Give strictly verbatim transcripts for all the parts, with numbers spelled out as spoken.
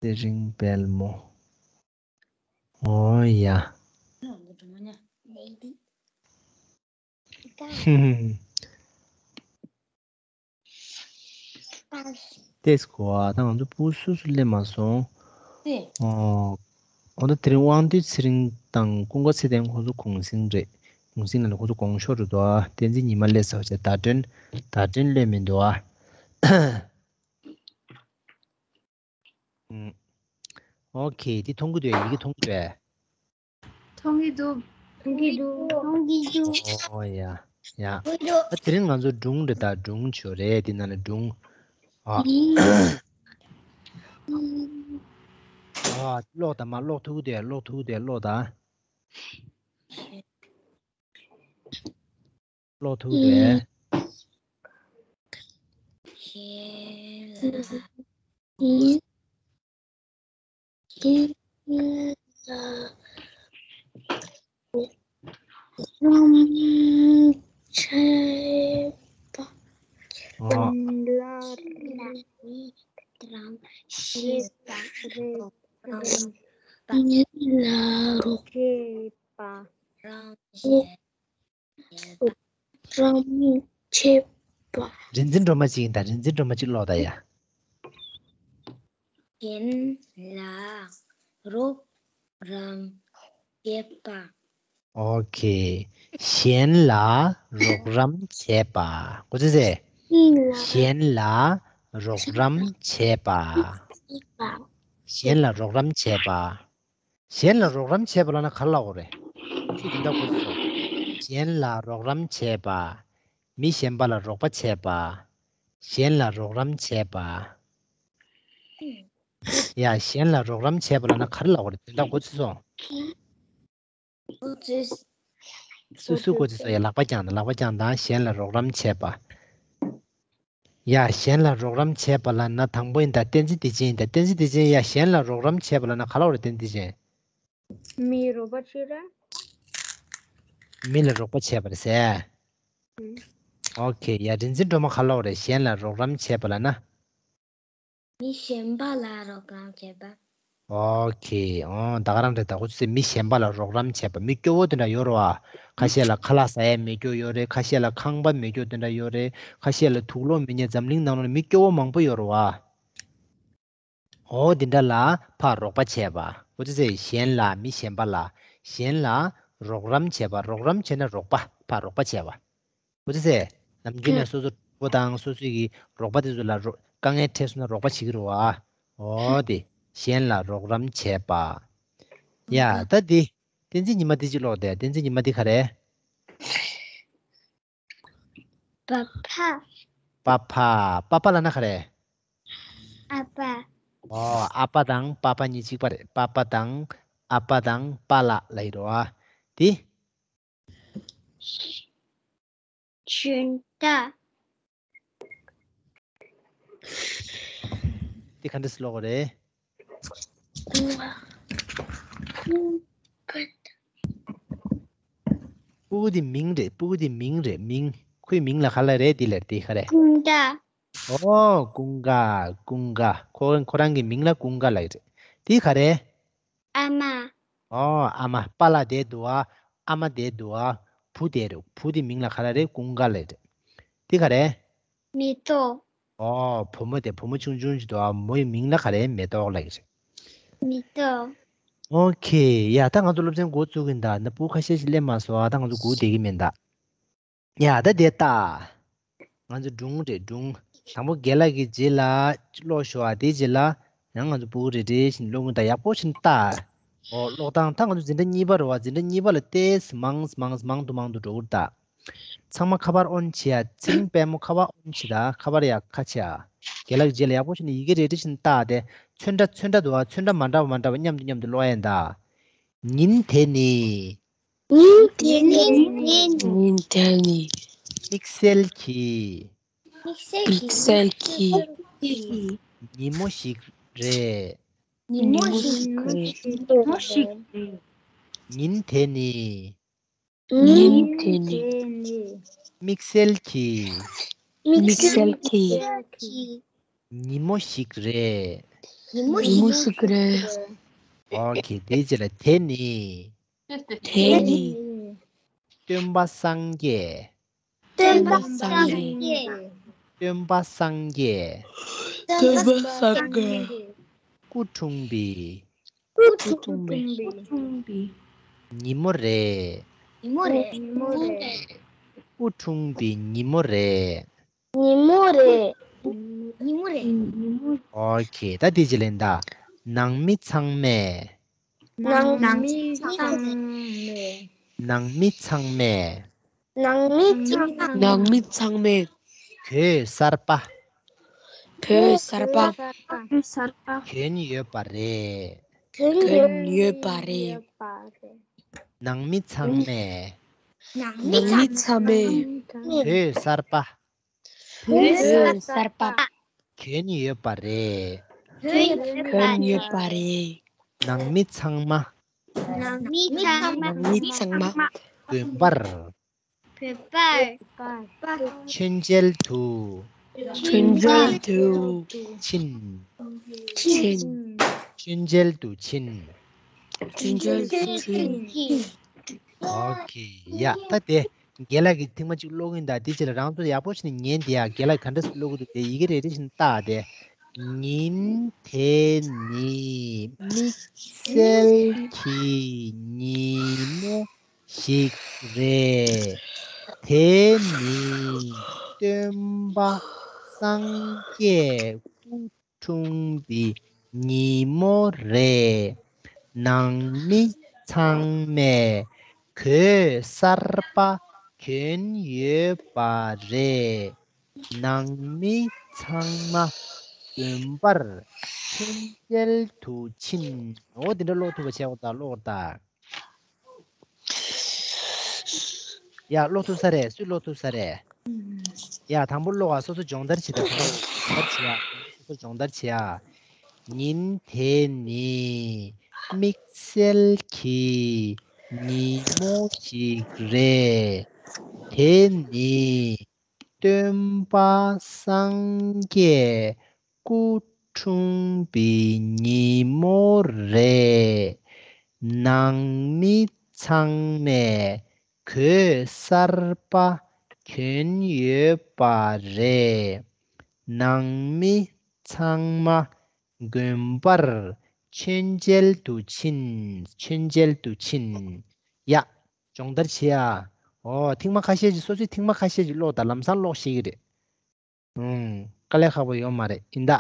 ཚེ་རིང་དཔལ་མོ། ཨོ་ཡ། ཏེས་གོ་ཨ་ད་ང་ཚོ་སྤུ་གུ་སུ་སུ་སླེབས་མ་སོང་། ཏེ། ཨོ། ཨོ་ད་དེ་རིང་དབང་འདུས་ཚེ་རིང་དང་ཀུན་དགའ་ཚེ་བརྟན་ཁོང་ཚོ་གུང་སེང་རེད། གུང་སེང་ལ་ཁོང་ཚོ་གོང་ཤོར་རེད་དོ། བསྟན་འཛིན་ཉི་མ་སླེབས་ཚར་བྱས་བརྡ་དོན་བརྡ་དོན་སླེབས་མི་འདུག་ཨ། ཨོ་ཁེ། འདི་མཐོང་གི་འདུག་ཡ། ཡི་གེ་མཐོང་གི་འདུག་ཡ། མཐོང་གི་འདུག་མཐོང་གི་འདུག་མཐོང་གི་འདུག་ཨོ་ཡ། ཡ། ཨ་དེ་རིང་ང་ཚོ་སྒྲུང་རེད་ད། སྒྲུང་བྱོས་རེད། འདི་ནང་ལ་སྒྲུང་། ཨ། ཨ་ཀློག་ད་མ་ཀློག་ཐུབ་ཀྱི་འདུག་ཡ། ཀློག་ཐུབ་ཀྱི་འདུག་ཡ། ཀློག་ད། ཀློག་ཐུབ་རེད། རོགས་རམ་བྱེད་པ། རིག་འཛིན་སྒྲོལ་མ་གཅིག་ཡིན་ད། རིག་འཛིན་སྒྲོལ་མ་གཅིག་ཀློག་ད་ཡ། གཞན་ལ་རོགས་རམ་བྱེད་པ། ཨོ་ཁེ། གཞན་ལ་རོགས་རམ་བྱེད་པ། གོ་ཚོད་ཚེ། གཞན་ལ་རོགས་རམ་བྱེད་པ། གཞན་ལ་རོགས་རམ་བྱེད་པ། གཞན་ལ་རོགས་རམ་བྱེད་པ་ལབ་ན་ག་རེ་ལབ་དགོས་རེད། ཚིག་དེ་འདྲ་གོ་ཚོད་སོང་། གཞན་ལ་རོགས་རམ་བྱེད་པ། མི་གཞན་པ་ལ་རོགས་པ་བྱེད་པ། གཞན་ལ་རོགས་རམ་བྱེད་པ། ཡ། གཞན་ལ་རོགས་རམ་བྱེད་པ་ལབ་ན་ག་རེ་ལབ་དགོས་རེད། དེ་འདྲ་གོ་ཚོད་སོང་། སུ་སུ་གོ་ཚོད་སོང་། ཡ། ལག་པ་བརྐྱངས་དང་། ལག་པ་བརྐྱངས་དང་། གཞན་ལ་རོགས་རམ་བྱེད་པ། ཡ། གཞན་ལ་རོགས་རམ་བྱེད་པ་ལབ་ན་དང་པོ་ཡིན་ད། བསྟན་འཛིན་བདེ་ཆེན་ཡིན་ད། བསྟན་འཛིན་བདེ་ཆེན། ཡ། གཞན་ལ་རོགས་རམ་བྱེད་པ་ལབ་ན་ག་རེ་ལབ་དགོས་རེད། བསྟན་འཛིན་བདེ་ཆེན། མི་རོགས་པ་བྱེད་ར། མི་ལ་རོགས་པ་བྱེད་པ་རེད་ཟེར། ཨོ་ཁེ། ཡ། རིག་འཛིན་སྒྲོལ་མ་ག་རེ་ལབ་དགོས་རེད། གཞན་ལ་རོགས་རམ་བྱེད་པ་ལབ་ན། མི་གཞན་པ་ལ་རོགས་རམ་བྱེད་པ། ཨོ་ཁེ། ཨོ་ད་ག་རང་རེད་ད། ཁོ་ཚོས་མི་གཞན་པ་ལ་རོགས་རམ་བྱེད་པ། མི་སྐྱོ་བོ་དེ་འདྲ་ཡོད་རེད་བ། ཁ་ཤས་ལ་ཁ་ལག་ཟ་ཡ་མེད་རྒྱུ་ཡོད་རེད། ཁ་ཤས་ལ་ཁང་པ་མེད་རྒྱུ་དེ་འདྲ་ཡོད་རེད། ཁ་ཤས་ལ་དུག་ལོག་མེད་མཁན། འཛམ་གླིང་ནང་ལ་མི་སྐྱོ་བོ་མང་པོ་ཡོད་རེད་བ། ཨོ་དེ་འདྲ་ལ་ཕར་རོགས་པ་བྱེད་པ། ཁོ་ཚོས་གཞན་ལ། མི་གཞན་པ་ལ། གཞན་ལ་རོགས་རམ་བྱེད་པ། རོགས་རམ་བྱས་ན་རོགས་པ། ཕར་རོགས་པ་བྱེད་པ། ཁོ་ཚོས་ནམ་རྒྱུན་ནས་སོ་སོ་གྲོགས་པོ་དང་སོ་སོའི་གི་རོགས་པ་དེ་ཚོ་ལ་རོ་དཀའ་ངལ་འཕྲད་སོང་ན་རོགས་པ་བྱེད་ཀྱི་རེད་བ། ཨོ་དེ་གཞན་ལ་རོགས་རམ་བྱེད་པ། ཡ་ད་དེ་བསྟན་འཛིན་ཉི་མ་དེ་གཅིག་ཀློག་དེ། བསྟན་འཛིན་ཉི་མ་དེ་ག་རེ། པ་ཕ། པ་ཕ། པ་ཕ་ལབ་ན་ག་རེ། ཨ་ཕ། ཨོ་ཨ་ཕ་དང་པ་ཕ་གཉིས་གཅིག་པ་རེད། པ་ཕ་དང་ཨ་ཕ་དང་པཱ་ལགས་ལབ་ཀྱི་རེད་བ། དེ། ཞོན་ཏ། དེ་ག་འདྲས་སེ་ཀློག་དགོས་རེད། སྤུ་གུ་དེ་མིང་རེད། སྤུ་གུ་དེ་མིང་རེད། མིང་། ཁོའི་མིང་ལ་ག་རེ་ལབ་རེད། དེ་ལབ་དེ་ག་རེ། ཀུན་དགའ། ཨོ་ཀུན་དགའ། ཀུན་དགའ། ཁོ་ཁོ་རང་གི་མིང་ལ་ཀུན་དགའ་ལབ་ཀྱི་རེད། དེ་ག་རེ། ཨ་མ། ཨོ་ཨ་མ། པཱ་ལགས་དེ་འདུག་ཨ། ཨ་མ་དེ་འདུག་ཨ། བུ་དེ་རེད། བུ་དེ་མིང་ལ་ག་རེ་ལབ་རེད། ཀུན་དགའ་ལབ་ཀྱི་རེད། དེ་ག་རེ། མེ་ཏོག། ཨོ་བུ་མོ་དེ། བུ་མོ་ཆུང་ཆུང་ཞིག་འདུག་ཨ། མོའི་མིང་ལ་ག་རེ། མེ་ཏོག་ལབ་ཀྱི་རེད། མེ་ཏོག། ཨོ་ཁེ། ཡ་ད་ང་ཚོ་སློབ་ཚན་འགོ་བཙུགས་ཀྱི་ཡིན་ད། ད་སྤུ་གུ་ཁ་ཤས་ཤིག་སླེབས་མ་སོང་ཨ། ད་ང་ཚོ་སྒུག་བསྡད་ཀྱི་མིན་ད། ཡ་ད་དེ་ལྟ། ང་ཚོ་སྒྲུང་རེད། སྒྲུང་། དང་པོ་རྒན་ལགས་ཀྱིས་རྗེས་ལ་ཀློག་ཤོག་ཨ། དེའི་རྗེས་ལ་ཡང་ང་ཚོ་སྤུ་གུ་རེ་རེ་བཞིན་ཀློག་གི་ཡིན་ད། ཡག་པོ་བྱས་ནས་ལྟ། ཨོ་ཀློག་སྟངས་ད་ང་ཚོ་འཛིན་གྲྭ་གཉིས་པ་རེད་བ། འཛིན་གྲྭ་གཉིས་པ་ལ་ཏོག་ཙམ་མང་མང་མང་དུ་མང་དུ་འགྲོ་གི་རེད་ད། ཚང་མ་ཁ་པར་ཨོན་བྱེད་ཡ། ཚེ་རིང་དཔལ་མོ་ཁ་པར་ཨོན་བྱེད་ད། ཁ་པར་ཡ་ཁ་ཕྱེ་ཡ། རྒན་ལགས་ཀྱིས་རྗེས་ལ་ཡག་པོ་བྱས་ནས་ཡི་གེ་རེ་རེ་བཞིན་བལྟས་ཏེ། ཚོན་ཁྲ་ཚོན་ཁྲ་འདུག་བ། ཚོན་ཁྲ་མ་འདྲ་བ་མ་འདྲ་བ་མཉམ་དུ་མཉམ་དུ་ཀློག་ཡ་ཡིན་ད། ཉིན་དེ་ནི། ཉིན་དེ་ནི། ཉིན་དེ་ནི། དམིགས་བསལ་གྱིས། དམིགས་བསལ་གྱིས། ཉིན་མོ་ཞིག་རེད། ཉིན་མོ་ཞིག་རེད། ཉིན་དེ་ནི། ཉིན་དེ་ནི། དམིགས་བསལ་གྱིས། དམིགས་བསལ་གྱིས། ཉིན་མོ་ཞིག་རེད། ཉིན་མོ་ཞིག་རེད། ཨོ་ཁེ། དེའི་རྗེས་ལ་དེ་ནི། དེ་ནི། སྟོན་པ་སངས་རྒྱས། སྟོན་པ་སངས་རྒྱས། སྟོན་པ་སངས་རྒྱས། སྟོན་པ་སངས་རྒྱས། སྐུ་འཁྲུངས་པའི། སྐུ་འཁྲུངས་པའི། ཉིན་མོ་རེད། ཉིན་མོ་རེད། སྐུ་འཁྲུངས་པའི་ཉིན་མོ་རེད། ཉིན་མོ་རེད། ཉིན་མོ་རེད། ཨོ་ཁེ། ད་དེའི་རྗེས་ལ་ཡིན་ད། ནང་མི་ཚང་མས། ནང་མི་ཚང་མས། ནང་མི་ཚང་མས། ནང་མི་ཚང་མས། ནང་མི་ཚང་མས། གོས་གསར་པ། གོས་གསར་པ། གོས་གསར་པ། གྱོན་ཡོད་པ་རེད། གྱོན་ཡོད་པ་རེད། ནང་མི་ཚང་མས། ནང་མི་ཚང་མས། གོས་གསར་པ། གོས་གསར་པ། གྱོན་ཡོད་པ་རེད། གྱོན་ཡོད་པ་རེད། ནང་མི་ཚང་མ། ནང་མི་ཚང་མ། ནང་མི་ཚང་མ། དགོན་པར། དགོན་པར། མཆོད་མཇལ་དུ། མཆོད་མཇལ་དུ། ཕྱིན། ཕྱིན། མཆོད་མཇལ་དུ་ཕྱིན། མཆོད་མཇལ་དུ་ཕྱིན། ཨོ་ཁེ། ཡ། ད་དེ་རྒན་ལགས་ཀྱིས་ཐེངས་མ་གཅིག་ཀློག་གི་ཡིན་ད། དེ་རྗེས་ལ་རང་ཚོ་ཡག་པོ་བྱས་ནས་ཉན་དེ་ཡ། རྒན་ལགས་ག་འདྲ་སེ་ཀློག་གི་འདུག་དེ་ཡི་གེ་རེ་རེ་བཞིན་བལྟ་དེ། ཉིན་དེ་ནི་དམིགས་བསལ་གྱི་ཉིན་མོ་ཞིག་རེད། དེ་ནི་སྟོན་པ་སངས་རྒྱས་སྐུ་འཁྲུངས་པའི་ཉིན་མོ་རེད། ནང་མི་ཚང་མས་གོས་གསར་པ་གྱོན་ཡོད་པ་རེད། ནང་མི་ཚང་མ་དགོན་པར་མཆོད་མཇལ་དུ་ཕྱིན། འོ་དེ་འདྲ་ཀློག་ཐུབ་པ་བྱས། འོ་ད་ཀློག་ད། ཡ། ཀློག་ཐུབ་ས་རེད། སུས་ཀློག་ཐུབ་ས་རེད། ཡ། དང་པོ་ཀློག་ཨ། སོ་སོ་སྦྱོང་བརྡར་བྱེད་ད། སྦྱོང་བརྡར་བྱེད་ཡ། སོ་སོ་སྦྱོང་བརྡར་བྱེད་ཡ། ཉིན་དེ་ནི་དམིགས་བསལ་གྱི་ཉིན་མོ་ཞིག་རེད། དེ་ནི་སྟོན་པ་སངས་རྒྱས་སྐུ་འཁྲུངས་པའི་ཉིན་མོ་རེད། ནང་མི་ཚང་མས་གོས་གསར་པ་གྱོན་ཡོད་པ་རེད། ནང་མི་ཚང་མ་དགོན་པར་མཆོད་མཇལ་དུ་ཕྱིན། མཆོད་མཇལ་དུ་ཕྱིན། ཡ། སྦྱོང་བརྡར་བྱེད་ཡ། འོ། ཐེངས་མ་ཁ་ཤས་ཅིག་སོ་སོས་ཐེངས་མ་ཁ་ཤས་ཅིག་ཀློག་དང་། ལམ་སང་ཀློག་ཤེས་ཀྱི་རེད། ཨུམ། དཀའ་ལས་ཁག་པོ་ཡོད་མ་རེད་ཡིན་ད།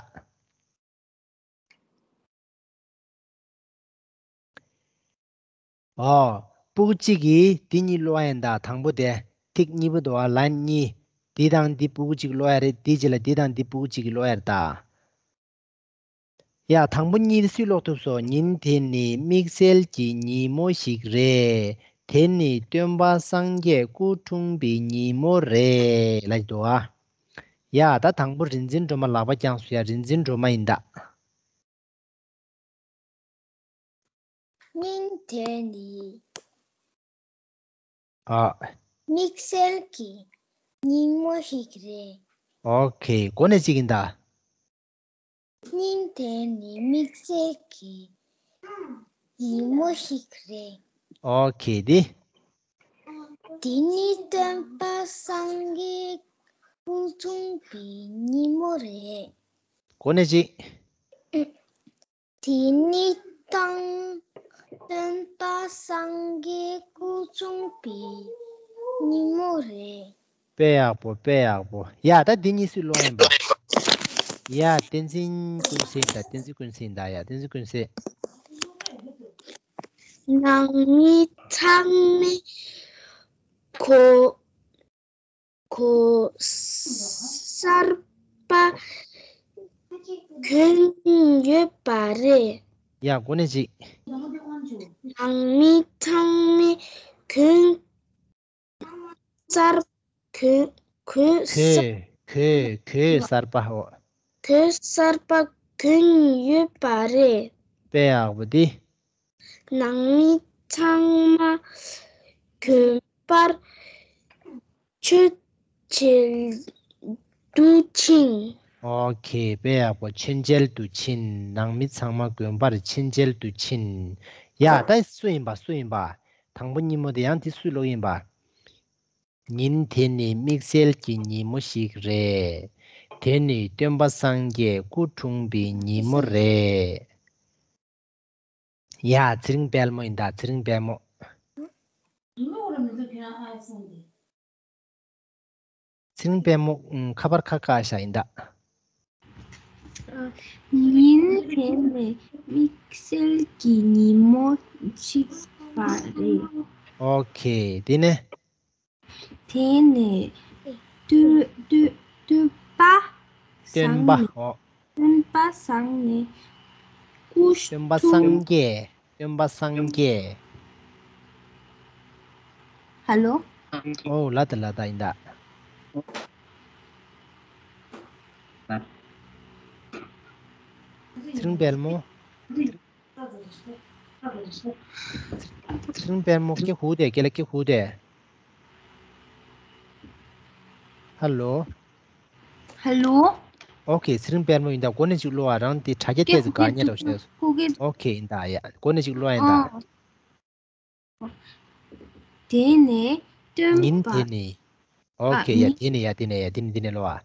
ཨོ། སྤུ་གུ་གཅིག་གིས་འདི་གཉིས་ཀློག་ཡ་ཡིན་ད། དང་པོ་དེ། ཐིག་གཉིས་པོ་འདུག་ཨ། ལན་གཉིས། འདི་དང་འདི་སྤུ་གུ་གཅིག་ཀློག་ཡ་རེད། འདིའི་རྗེས་ལ་འདི་དང་འདི་སྤུ་གུ་གཅིག་གིས་ཀློག་ཡ་རེད་ད། ཡ། དང་པོ་གཉིས་སུས་ཀློག་ཐུབ་སོང་། ཉིན་དེ་ནི་དམིགས་བསལ་གྱི་ཉིན་མོ་ཞིག་རེད། དེ་ནི་སྟོན་པ་སངས་རྒྱས་སྐུ་འཁྲུངས་པའི་ཉིན་མོ་རེད་ལབ་འདུག་ཨ། ཡ། ད་དང་པོ་རིག་འཛིན་སྒྲོལ་མ་ལག་པ་བརྐྱངས་སོང་ཡ། རིག་འཛིན་སྒྲོལ་མ་ཡིན་ད། ཉིན་དེ་ནི། ཨ། དམིགས་བསལ་གྱི་ཉིན་མོ་ཞིག་རེད། ཨོ་ཁེ། གོ་གནས་གཅིག་ཡིན་ད། ཉིན་དེ་ནི་དམིགས་བསལ་གྱི་ཉིན་མོ་ཞིག་རེད། ཨོ་ཁེ། འདི། འདི་ནི་སྟོན་པ་སངས་རྒྱས་སྐུ་འཁྲུངས་པའི་ཉིན་མོ་རེད། གོ་གནས་གཅིག། དེ་ནི་དང་སྟོན་པ་སངས་རྒྱས་སྐུ་འཁྲུངས་པའི་ཉིན་མོ་རེད། དཔེ་ཡག་པོ། དཔེ་ཡག་པོ། ཡ། ད་འདི་གཉིས་སུས་ཀློག་ཡིན་པ། ཡ། བསྟན་འཛིན་ཀུན་གསལ་ད། བསྟན་འཛིན་ཀུན་གསལ་ད། ཡ། བསྟན་འཛིན་ཀུན་གསལ། ནང་མི་ཚང་མས་གོས། གོས་གསར་པ་གྱོན་ཡོད་པ་རེད། ཡ། གོ་གནས་གཅིག། ནང་མི་ཚང་མས་གོས་གསར། གོས། གོས་གསར། གོས། གོས་གསར་པ། འོ། གོས་གསར་པ་གྱོན་ཡོད་པ་རེད། དཔེ་ཡག་པོ་འདི། ནང་མི་ཚང་མ་དགོན་པར་མཆོད་མཇལ་དུ་ཕྱིན། ཨོ་ཁེ། དཔེ་ཡག་པོ། མཆོད་མཇལ་དུ་ཕྱིན། ནང་མི་ཚང་མ་དགོན་པར་མཆོད་མཇལ་དུ་ཕྱིན། ཡ་ད་སུ་ཡིན་པ། སུ་ཡིན་པ། དང་པོ་གཉིས་མོ་དེ་ཡང་དེ་སུས་ཀློག་ཡིན་པ། ཉིན་དེ་ནི་དམིགས་བསལ་གྱི་ཉིན་མོ་ཞིག་རེད། དེ་ནི་སྟོན་པ་སངས་རྒྱས་སྐུ་འཁྲུངས་པའི་ཉིན་མོ་རེད། ཡ་ཚེ་རིང་དཔལ་མོ་ཡིན་ད། ཚེ་རིང་དཔལ་མོ། ཚེ་རིང་དཔལ་མོ་ཨུམ། ཁ་པར་ཁ་ཁ་ཤ་ཡིན་ད། ཉིན་དེ་ནི་དམིགས་བསལ་གྱི་ཉིན་མོ་གཅིག་པ་རེད། ཨོ་ཁེ། དེ་ནས། དེ་ནས་སྟོན་སྟོན་སྟོན་པ་སྟོན་པ། བཟང་ནས་ཨོ། སྟོན་པ་བཟང་ནས་སྐུ། སྟོན་པ་འཁྲུངས། སངས་རྒྱས། སྟོན་པ་སངས་རྒྱས། ཧ་ལོ། ཨོ་ལ་ད་ལ་ད་ཡིན་ད། ཚེ་རིང་དཔལ་མོ། ཚེ་རིང་དཔལ་མོ་སྐད་ཧུད་དེ། སྐད་ལ་སྐད་ཧུད་དེ། ཧ་ལོ། ཧ་ལོ། ཨོ་ཁེ། ཚེ་རིང་དཔལ་མོ་ཡིན་ད། གོ་ནས་ཅིག་ཀློག་ཨ། རང་དེ་དྲ་རྒྱ་ཏོག་ཙམ་འགག་ཉེ་རོགས་ཞེས། ཨོ་ཁེ་ཡིན་ད། ཡ་གོ་ནས་ཅིག་ཀློག་ཨ་ཡིན་ད། དེ་ནས་སྟོན་པ། ཉིན་དེ་ནི། ཨོ་ཁེ། ཡ་དེ་ནས་ཡ་དེ་ནས་ཡ་དེ་ནས་དེ་ནས་ཀློག་ཨ།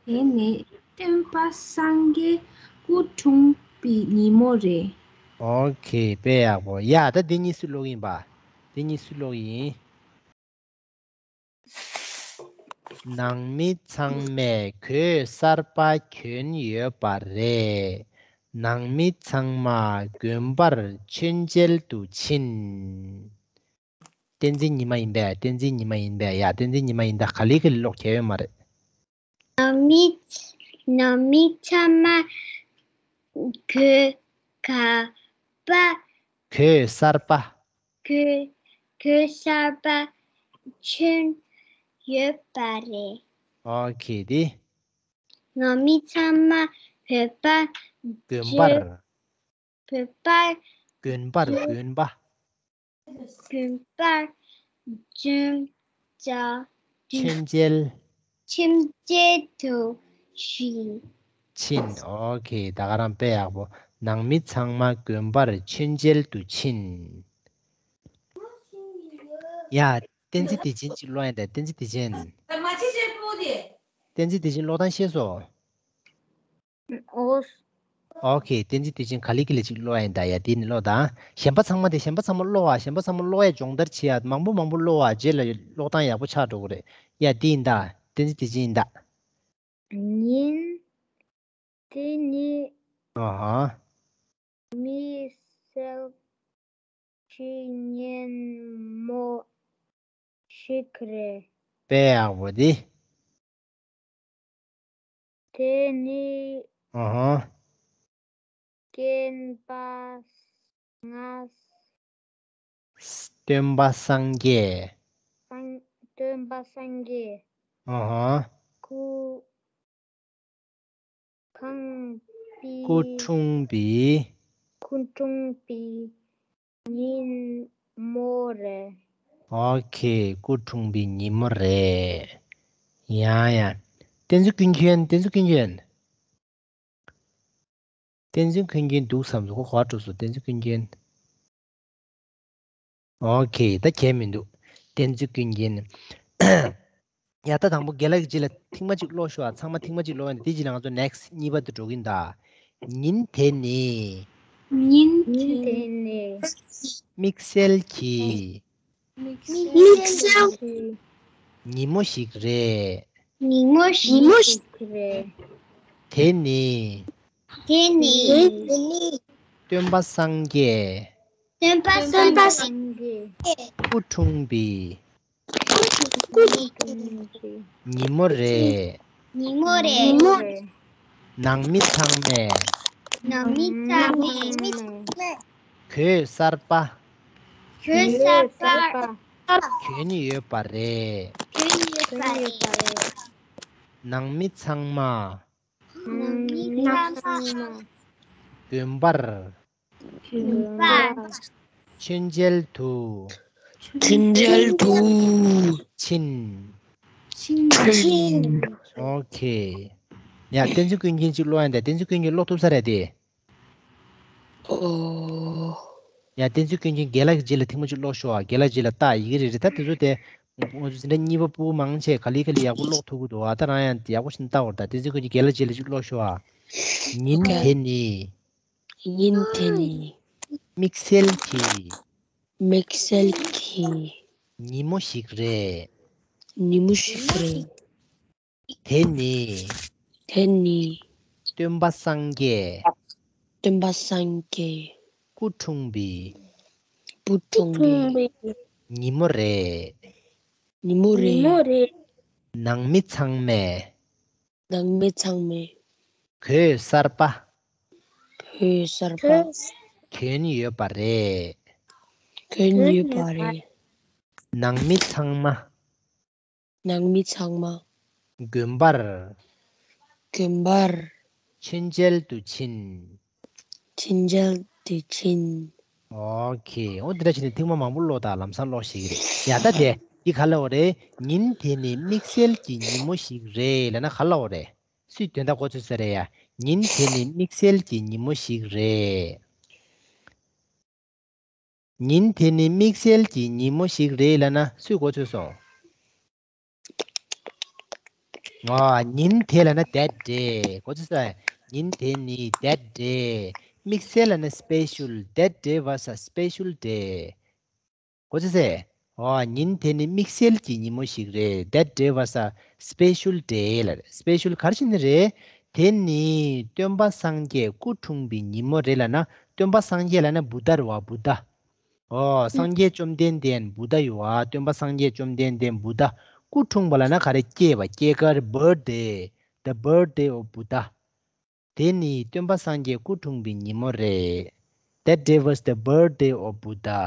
དེ་ནས་སྟོན་པ་སངས་རྒྱས་སྐུ་འཁྲུངས་པའི་ཉིན་མོ་རེད། ཨོ་ཁེ། དཔེ་ཡག་པོ། ཡ་ད་འདི་གཉིས་སུ་ཀློག་ཡིན་པ། འདི་གཉིས་སུ་ཀློག་ཡིན། ནང་མི་ཚང་མས་གོས་གསར་པ་གྱོན་ཡོད་པ་རེད། ནང་མི་ཚང་མ་དགོན་པར་མཆོད་མཇལ་དུ་ཕྱིན། བསྟན་འཛིན་ཉི་མ་ཡིན་པས། བསྟན་འཛིན་ཉི་མ་ཡིན་པས། ཡ་བསྟན་འཛིན་ཉི་མ་ཡིན་ད། ག་ལེ་ག་ལེ་ཀློག་གི་ཡོད་མ་རེད། ནང་མི་ནང་མི་ཚང་མ་གོས་ག་པ། གོས་གསར་པ། གོས་གོས་གསར་པ་གྱོན་ཡོད་པ་རེད། ཨོ་ཁེ། དེ། ནང་མི་ཚང་མ་བོད་པ། དགོན་པར། བོད་པ། དགོན་པར། དགོན་པ། དགོན་པར་མཆོད་མཇལ། མཆོད་མཇལ། མཆོད་མཇལ་དུ་ཕྱིན། ཕྱིན། ཨོ་ཁེ། ད་ག་རང་དཔེ་ཡག་པོ། ནང་མི་ཚང་མ་དགོན་པར་མཆོད་མཇལ་དུ་ཕྱིན། ཡ། བསྟན་འཛིན་བདེ་ཆེན་ཅིག་ཀློག་ཡ་ད། བསྟན་འཛིན་བདེ་ཆེན། བསྟན་འཛིན་བདེ་ཆེན་ཀློག་སྟངས་ཤེས་སོང་། ཨོ། ཨོ་ཁེ། བསྟན་འཛིན་བདེ་ཆེན་ག་ལེ་ག་ལེ་ཅིག་ཀློག་ཡ་ཡིན་ད། ཡ་དེ་ནི་ཀློག་དང་། གཞན་པ་ཚང་མ་དེ། གཞན་པ་ཚང་མ་ཀློག་ཨ། གཞན་པ་ཚང་མ་ཀློག་ཡ་སྦྱོང་བརྡར་བྱེད་ཡ། མང་པོ་མང་པོ་ཀློག་ཨ། རྗེས་ལ་ཀློག་སྟངས་ཡག་པོ་ཆགས་འགྲོ་གི་རེད། ཡ་དེ་ཡིན་ད། བསྟན་འཛིན་བདེ་ཆེན་ཡིན་ད། ཉིན་དེ་ནི། ཨ་ཧ། མི་སེར་གྱི་ཉིན་མོ་ཞིག་རེད། དཔེ་ཡག་པོ་འདི། དེ་ནི། ཨ་ཧ། སྟོན་པ་སངས། སྟོན་པ་སངས་རྒྱས། སངས། སྟོན་པ་སངས་རྒྱས། ཨ་ཧ། སྐུ། ཁང་པའི། སྐུ་འཁྲུངས་པའི། སྐུ་འཁྲུངས་པའི་ཉིན་མོ་རེད། ཨོ་ཁེ། སྐུ་འཁྲུངས་པའི་ཉིན་མོ་རེད། ཡང་ཡང་། བསྟན་འཛིན་ཀུན་མཁྱེན། བསྟན་འཛིན་ཀུན་མཁྱེན། བསྟན་འཛིན་ཀུན་མཁྱེན་འདུག་བསམ་སོང་། ཁོ་ག་འགྲོ་སོང་། བསྟན་འཛིན་ཀུན་མཁྱེན། ཨོ་ཁེ། ད་གལ་མི་འདུག་བསྟན་འཛིན་ཀུན་མཁྱེན། ཡ་ད་དང་པོ་རྒན་ལགས་ཀྱི་རྗེས་ལ་ཐེངས་མ་གཅིག་ཀློག་ཤོག་ཨ། ཚང་མ་ཐེངས་མ་གཅིག་ཀློག་ཡ་ནི་དེ་རྗེས་ལ་ང་ཚོ་ནེགསི་གཉིས་པ་དེ་འགྲོ་གིན་ད། ཉིན་དེ་ནི། ཉིན་དེ་ནི། དམིགས་བསལ་གྱི། དམིགས་བསལ་གྱི། ཉིན་མོ་ཞིག་རེད། ཉིན་མོ་ཞིག་རེད། དེ་ནི། དེ་ནི། སྟོན་པ་སངས་རྒྱས། སྟོན་པ་སངས་རྒྱས། སྐུ་འཁྲུངས་པའི། ཉིན་མོ་རེད། ཉིན་མོ་རེད། ནང་མི་ཚང་མས། ནང་མི་ཚང་མས། གོས་གསར་པ། གོས་གསར་པ། གྱོན་ཡོད་པ་རེད། གྱོན་ཡོད་པ་རེད། ནང་མི་ཚང་མ། ནང་མི་ཚང་མ། དགོན་པར། དགོན་པར། མཆོད་མཇལ་དུ། མཆོད་མཇལ་དུ། ཕྱིན། ཕྱིན། ཕྱིན། ཨོ་ཁེ། ཡ། བསྟན་འཛིན་ཀུན་མཁྱེན་གཅིག་ཀློག་ཡ་འདི། བསྟན་འཛིན་ཀུན་མཁྱེན་ཀློག་ཐུབ་ས་རེད་དེ། ཨོ། ཡ། བསྟན་འཛིན་ཀུན་མཁྱེན་རྒན་ལགས་ཀྱི་རྗེས་ལ་ཐེངས་མ་གཅིག་ཀློག་ཤོག་ཨ། རྒན་ལགས་རྗེས་ལ་ལྟ་ཡི་གེ་རེ་རེ་ད་དེ་ཚོ་དེ། ང་ཚོ་འཛིན་གྲྭ་གཉིས་པ་ཕྲུ་གུ་མང་ཆེ་ག་ལེ་ག་ལེ་ཡག་པོ་ཀློག་ཐུབ་ཀྱི་འདུག་ཨ། ད་རང་ཡང་ཡག་པོ་ཞིག་ལྟ་འོར་ད། བསྟན་འཛིན་ཀུན་མཁྱེན་རྒན་ལགས་རྗེས་ལ་གཅིག་ཀློག་ཤོག་ཨ། ཉིན་དེ་ནི། ཉིན་དེ་ནི། དམིགས་བསལ་གྱི། དམིགས་བསལ་གྱི། ཉིན་མོ་ཞིག་རེད། ཉིན་མོ་ཞིག་རེད། དེ་ནི། དེ་ནི། སྟོན་པ་སངས་རྒྱས། སྟོན་པ་སངས་རྒྱས། སྐུ་འཁྲུངས་པའི། སྐུ་འཁྲུངས་པའི། ཉིན་མོ་རེད། ཉིན་མོ་རེད། ཉིན་མོ་རེད། ནང་མི་ཚང་མས། ནང་མི་ཚང་མས། གོས་གསར་པ། གོས་གསར་པ། གྱོན་ཡོད་པ་རེད། གྱོན་ཡོད་པ་རེད། ནང་མི་ཚང་མ། ནང་མི་ཚང་མ། དགོན་པར། དགོན་པར། མཆོད་མཇལ་དུ་ཕྱིན། མཆོད་མཇལ་དུ་ཕྱིན། ཨོ་ཁེ། འོ་འདི་འདྲ་བྱས་ནས་ཐེངས་མ་མང་པོ་ཀློག་དང་། ལམ་སང་ཀློག་ཤེས་ཀྱི་རེད། ཡ་ད་དེ་འདི་ག་ལབ་པ་རེད། ཉིན་དེ་ནི་དམིགས་བསལ་གྱི་ཉིན་མོ་ཞིག་རེད་ལབ་ན་ག་ལབ་པ་རེད། སུས་དོན་དག་གོ་ཚོད་ཟེར་རེད་ཡ། ཉིན་དེ་ནི་དམིགས་བསལ་གྱི་ཉིན་མོ་ཞིག་རེད། ཉིན་དེ་ནི་དམིགས་བསལ་གྱི་ཉིན་མོ་ཞིག་རེད་ལབ་ན་སུས་གོ་ཚོད་སོང་། ཨ། ཉིན་དེ་ལབ་ན་that day གོ་ཚོད་སོང་། ཉིན་དེ་ནི་that day། དམིགས་བསལ་ལབ་ན་special། That day was a special day གོ་ཚོད་སོང་། ཨ། ཉིན་དེ་ནི་དམིགས་བསལ་གྱི་ཉིན་མོ་ཞིག་རེད། That day was a special day ལབ་རེད། སི་པེ་ཤལ་ག་རེ་བྱས་ནས་རེད། དེ་ནི་སྟོན་པ་སངས་རྒྱས་སྐུ་འཁྲུངས་པའི་ཉིན་མོ་རེད་ལབ་ན། སྟོན་པ་སངས་རྒྱས་ལབ་ན་བུདྡྷ་རེད་བ། བུདྡྷ། ཨོ། སངས་རྒྱས་བཅོམ་ལྡན་འདས་བུདྡྷ་ཡོད་བ། སྟོན་པ་སངས་རྒྱས་བཅོམ་ལྡན་འདས་བུདྡྷ། སྐུ་འཁྲུངས་པ་ལབ་ན་ག་རེ། སྐྱེས་པ། སྐྱེས་སྐར། Birthday. The birthday of Buddha. དེ་ནི་སྟོན་པ་སངས་རྒྱས་སྐུ་འཁྲུངས་པའི་ཉིན་མོ་རེད། That day was the birthday of Buddha.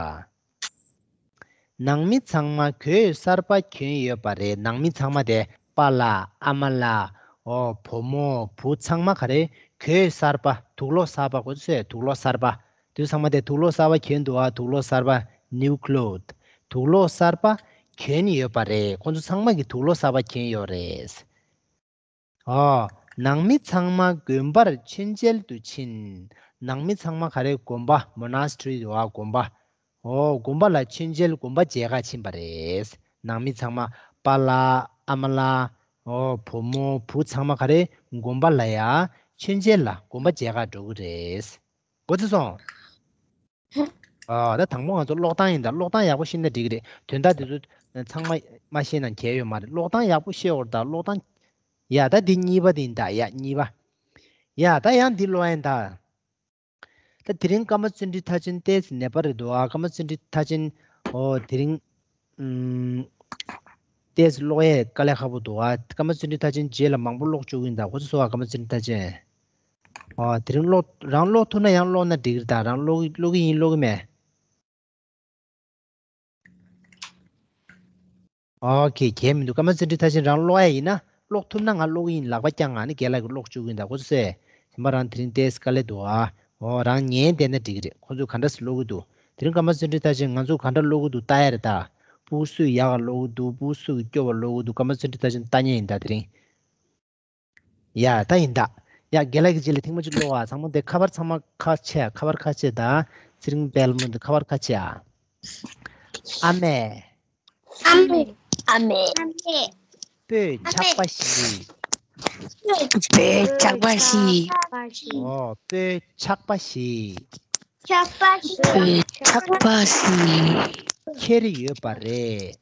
ནང་མི་ཚང་མ་གོས་གསར་པ་གྱོན་ཡོད་པ་རེད། ནང་མི་ཚང་མ་དེ་པཱ་ལགས། ཨ་མ་ལགས། ཨོ། བུ་མོ། བུ་ཚང་མ་ག་རེ། གོས་གསར་པ། དུག་ལོག་གསར་པ་གོ་ཚོད། དུག་ལོག་གསར་པ། དུས་ཚང་མ་དེ་དུག་ལོག་གསར་པ་གྱོན་འདུག་ཨ། དུག་ལོག་གསར་པ། New cloth. དུག་ལོག་གསར་པ་གྱོན་ཡོད་པ་རེད། ཁོང་ཚོ་ཚང་མ་གིས་དུག་ལོག་གསར་པ་གྱོན་ཡོད་རེད། ཨོ། ནང་མི་ཚང་མ་དགོན་པར་མཆོད་མཇལ་དུ་ཕྱིན། ནང་མི་ཚང་མ་ག་རེ། དགོན་པ། Monastery འདུག་ཨ། དགོན་པ། ཨོ། དགོན་པ་ལ་མཆོད་མཇལ། དགོན་པ་མཇལ་ཁ་ཕྱིན་པ་རེད། ནང་མི་ཚང་མ། པཱ་ལགས། ཨ་མ་ལགས། ཨོ། བུ་མོ། བུ་ཚང་མ་ག་རེ། དགོན་པ་ལ་ཡ་མཆོད་མཇལ་ལ། དགོན་པ་མཇལ་ཁ་འགྲོ་གི་རེད། གོ་ཚོད་སོང་། ཨ། ད་དང་པོ་ང་ཚོ་ཀློག་སྟངས་ཡིན་ད། ཀློག་སྟངས་ཡག་པོ་ཤེས་ན་འགྲིག་གི་རེད། དོན་དག་དེ་ཚོ་ཚང་མ་མ་ཤེས་ན་གལ་ཡོད་མ་རེད། ཀློག་སྟངས་ཡག་པོ་ཤེས་འོར་ད། ཀློག་སྟངས། ཡ་ད་འདི་གཉིས་པ་དེ་ཡིན་ད། ཡ་གཉིས་པ། ཡ་ད་ཡང་འདི་ཀློག་ཡིན་ད། ད་དེ་རིང་ཀརྨ་བརྩོན་འགྲུས་མཐར་ཕྱིན་ཏོག་ཙམ་ནད་པ་རེད་འདུག་ཨ། ཀརྨ་བརྩོན་འགྲུས་མཐར་ཕྱིན། ཨོ། དེ་རིང་། ཨུམ། ཏོག་ཙམ་ཀློག་ཡས་དཀའ་ལས་ཁག་པོ་འདུག་ཨ། ཀརྨ་བརྩོན་འགྲུས་མཐར་ཕྱིན་རྗེས་ལ་མང་པོ་ཀློག་བཅུག་གི་ཡིན་ད། གོ་ཚོད་སོང་ཨ། ཀརྨ་བརྩོན་འགྲུས་མཐར་ཕྱིན། ཨོ། དེ་རིང་ཀློག་རང་ཀློག་ཐུབ་ན་ཡང་ཀློག་ན་འགྲིག་གི་རེད་ད། རང་ཀློག་གི་ཀློག་གི་ཡིན་ཀློག་གི་མེད། ཨོ་ཁེ། གལ་མི་འདུག་ཀརྨ་བརྩོན་འགྲུས་མཐར་ཕྱིན་རང་ཀློག་ཡ་ཡིན་ན། ཀློག་ཐུབ་ན་ང་ཀློག་གི་ཡིན། ལག་པ་བརྐྱངས། ཨ་ནི་རྒན་ལགས་ཀྱིས་ཀློག་བཅུག་གི་ཡིན་ད། གོ་ཚོད་སོང་། གཞན་པ་རང་དེ་རིང་ཏོག་ཙམ་དཀའ་ལས་འདུག་ཨ། ཨོ། རང་ཉན་བསྡད་ན་འགྲིག་གི་རེད། ཁོང་ཚོས་ག་འདྲ་སེ་ཀློག་གི་འདུག་དེ་རིང་ཀརྨ་བརྩོན་འགྲུས་མཐར་ཕྱིན་ང་ཚོས་ག་འདྲ་ཀློག་གི་འདུག་ལྟ་ཡ་རེད་ད། སྤུ་གུ་སུས་ཡག་ག་ཀློག་གི་འདུག་སྤུ་གུ་སུ་གིས་སྐྱོ་བ་ཀློག་གི་འདུག་ཀརྨ་བརྩོན་འགྲུས་མཐར་ཕྱིན་ལྟ་མཁན་ཡིན་ད་དེ་རིང་། ཡ་ད་ཡིན་ད། ཡ་རྒན་ལགས་ཀྱི་རྗེས་ལ་ཐེངས་མ་གཅིག་ཀློག་ཨ། ཚང་མ་དེ་ཁ་པར་ཚང་མ་ཁ་ཕྱེ། ཁ་པར་ཁ་ཕྱེ་ད། ཚེ་རིང་དཔལ་མོ་འདི་ཁ་པར་ཁ་ཕྱེ་ཨ། ཨ་མས། ཨ་མས། ཨ་མས། སྤོས་ཆག་པ་ཞིག་སྤོས་ཆག་པ་ཞིག་ཨོ། སྤོས་ཆག་པ་ཞིག་ཆག་པ་ཞིག་སྤོས་ཆག་པ་ཞིག་ཁྱེར་ཡོད་པ་རེད།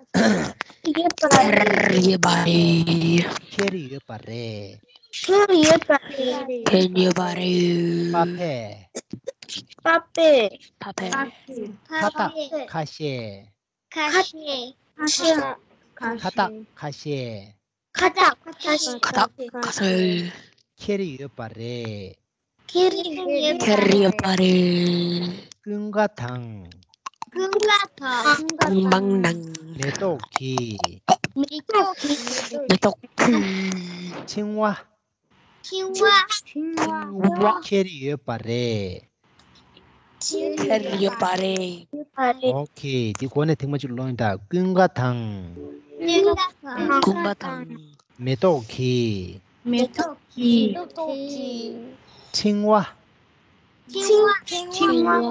ཡོད་པ་རེད། ཁྱེར་ཡོད་པ་རེད། ཁྱེར་ཡོད་པ་རེད། ཁྱེར་ཡོད་པ་རེད། པ་ཕས། པ་ཕས། པ་ཕས། ཁ་བཏགས་ཁ་ཤས། ཁ་ཤས། ཁ་བཏགས་ཁ་ཤས། ཁ་བཏགས་ཁ་ཤས། ཁྱེར་ཡོད་པ་རེད། ཁྱེར་ཡོད་པ་རེད། ཀུན་དགའ་དང་། ཀུན་དགའ་དང་། ཀུན་དགའ་དང་། མེ་ཏོག་གིས། མེ་ཏོག་གིས། མེ་ཏོག་གིས། འཕྱིང་བ། འཕྱིང་བ། འཕྱིང་བ། ཁྱེར་ཡོད་པ་རེད། ཁྱེར་ཡོད་པ་རེད། ཨོ་ཁེ། འདི་གོ་ནས་ཐེངས་མ་གཅིག་ཀློག་ཡིན་ད། ཀུན་དགའ་དང་། ཀུན་དགའ་དང་། ཀུན་དགའ་དང་། མེ་ཏོག་གིས། མེ་ཏོག་གི་ཕྲེང་བ། ཕྲེང་བ།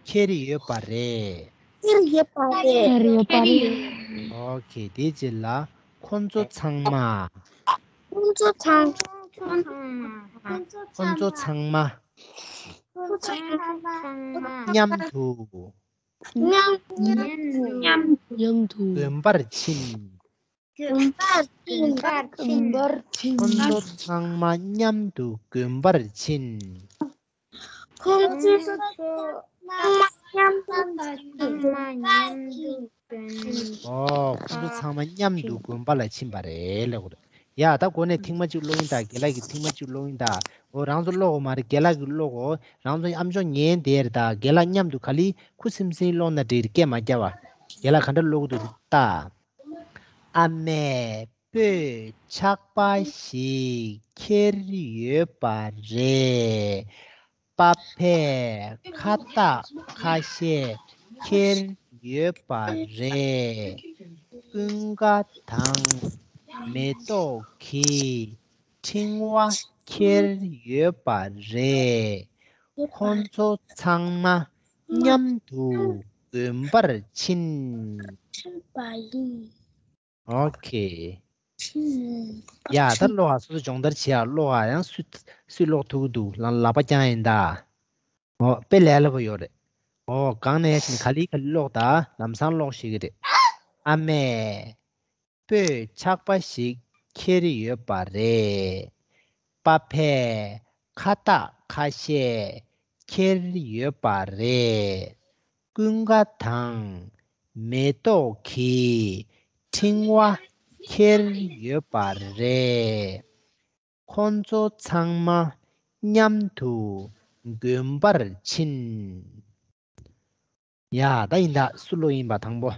ཁྱེར་ཡོད་པ་རེད། ཁྱེར་ཡོད་པ་རེད། ཁྱེར་ཡོད་པ་རེད། ཨོ་ཁེ། དེའི་རྗེས་ལ་ཁོ་ཚོ་ཚང་མ། ཁོ་ཚོ་ཚང་། ཁོ་ཚོ་ཚང་མ། ཁོ་ཚོ་ཚང་མ། མཉམ་དུ། མཉམ་དུ། མཉམ་དུ། དགོན་པར་ཕྱིན། དགོན་པར་ཕྱིན། དགོན་པར་ཕྱིན། ཁོ་ཚོ་ཚང་མ་མཉམ་དུ་དགོན་པར་ཕྱིན། ཁོ་ཚོ་ཚང་མ་མཉམ་དུ་དགོན་པར་ཕྱིན། ཨོ། ཁོ་ཚོ་ཚང་མ་མཉམ་དུ་དགོན་པ་ལ་ཕྱིན་པ་རེད་ལབ་དགོས་རེད། ཡ། ད་འགོ་ནས་ཐེངས་མ་གཅིག་ཀློག་ཡིན་ད། རྒན་ལགས་ཀྱིས་ཐེངས་མ་གཅིག་ཀློག་ཡིན་ད། འོ། རང་ཚོ་ཀློག་དགོས་མ་རེད། རྒན་ལགས་ཀྱིས་ཀློག་དགོས། རང་ཚོ་ཨམ་ཅོག་ཉན་བསྡད་རེད་ད། རྒན་ལགས་མཉམ་དུ་ག་ལེར་ཁུ་སིམ་སིམ་ཀློག་ན་འགྲིག་རེད། སྐད་མ་རྒྱག་པ། རྒན་ལགས་ག་འདྲ་ཀློག་གི་འདུག་ལྟ། ཨ་མས་སྤོས་ཆག་པ་ཞིག་ཁྱེར་ཡོད་པ་རེད། པ་ཕས་ཁ་བཏགས་ཁ་ཤས་ཁྱེར་ཡོད་པ་རེད། ཀུན་དགའ་དང་མེ་ཏོག་གིས་ཕྲེང་བ་ཁྱེར་ཡོད་པ་རེད། ཁོ་ཚོ་ཚང་མ་མཉམ་དུ་དགོན་པར་ཕྱིན། ཕྱིན་པ་ཡིན། ཨོ་ཁེ། ཕྱིན། ཡ། ད་ཀློག་ཨ། སོ་སོ་སྦྱོང་བརྡར་བྱེད་ཨ། ཀློག་ཨ། ཡང་སུས་སུས་ཀློག་ཐུབ་ཀྱི་འདུག་ལ། ལག་པ་བརྐྱངས་ཡིན་ད། ཨོ། དཔེ་ལས་སླ་པོ་ཡོད་རེད། ཨོ། གང་ནས་ཡིན་ག་ལེ་ག་ལེ་ཀློག་ད། ལམ་སང་ཀློག་ཤེས་ཀྱི་རེད། ཨ་མས་སྤོས་ཆག་པ་ཞིག་ཁྱེར་ཡོད་པ་རེད། པ་ཕས་ཁ་བཏགས་ཁ་ཤས་ཁྱེར་ཡོད་པ་རེད། ཀུན་དགའ་དང་མེ་ཏོག་གིས་ཕྲེང་བ་ཁྱེར་ཡོད་པ་རེད། ཁོ་ཚོ་ཚང་མ་མཉམ་དུ་དགོན་པར་ཕྱིན། ཡ། ད་ཡིན་ད། སུ་ཀློག་ཡིན་པ་དང་པོ།